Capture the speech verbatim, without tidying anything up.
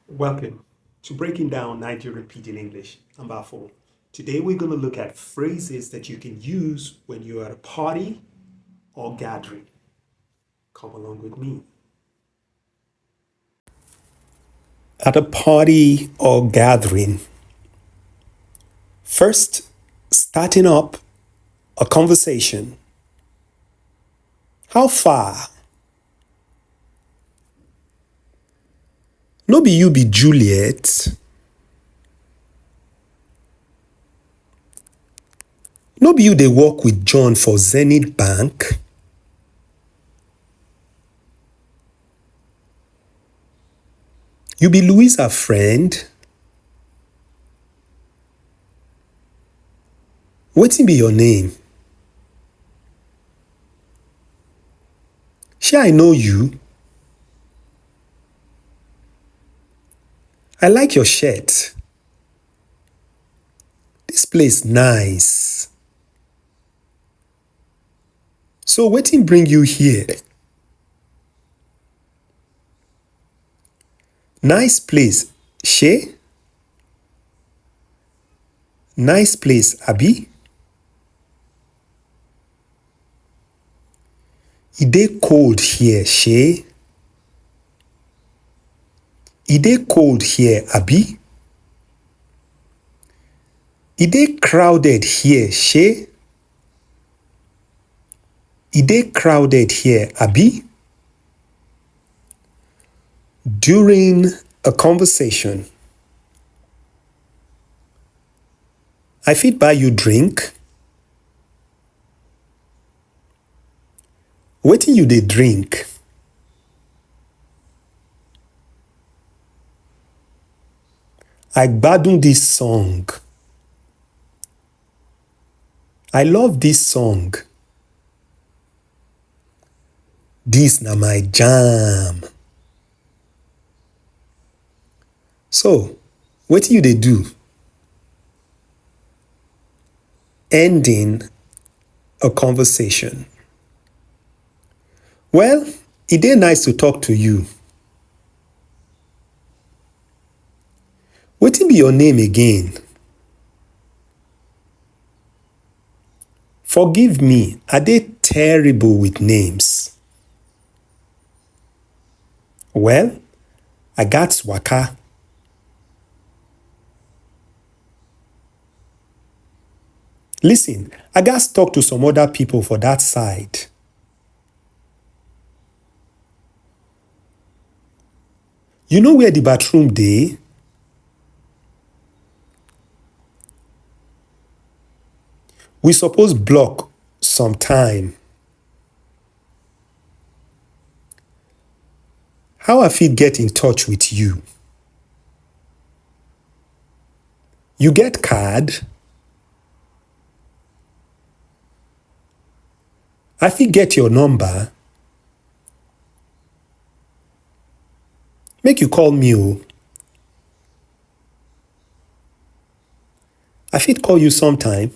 Welcome to Breaking Down Nigerian Pidgin English. I'm Bafo. Today we're going to look at phrases that you can use when you're at a party or gathering. Come along with me. At a party or gathering. First, starting up a conversation. How far? No be you be Juliet? No be you dey work with John for Zenith Bank? You be Louisa friend? Wetin be your name? Shey I know you? I like your shirt. This place nice. So wetin bring you here? Nice place, shey? Nice place, abi? E dey cold here, shey? E dey cold here, abi? E dey crowded here, shey? E dey crowded here, abi? During a conversation, I fit buy you drink? Wetin you dey drink? I gbadun this song. I love this song. This na my jam. So, wetin you dey do? Ending a conversation. Well, e dey nice to talk to you. Wetin be your name again? Forgive me, I dey terrible with names. Well, I gats waka. Listen, I gats talk to some other people for that side. You know where the bathroom dey? We suppose block some time. How I fit get in touch with you? You get card? I fit get your number? Make you call me o. I fit call you sometime?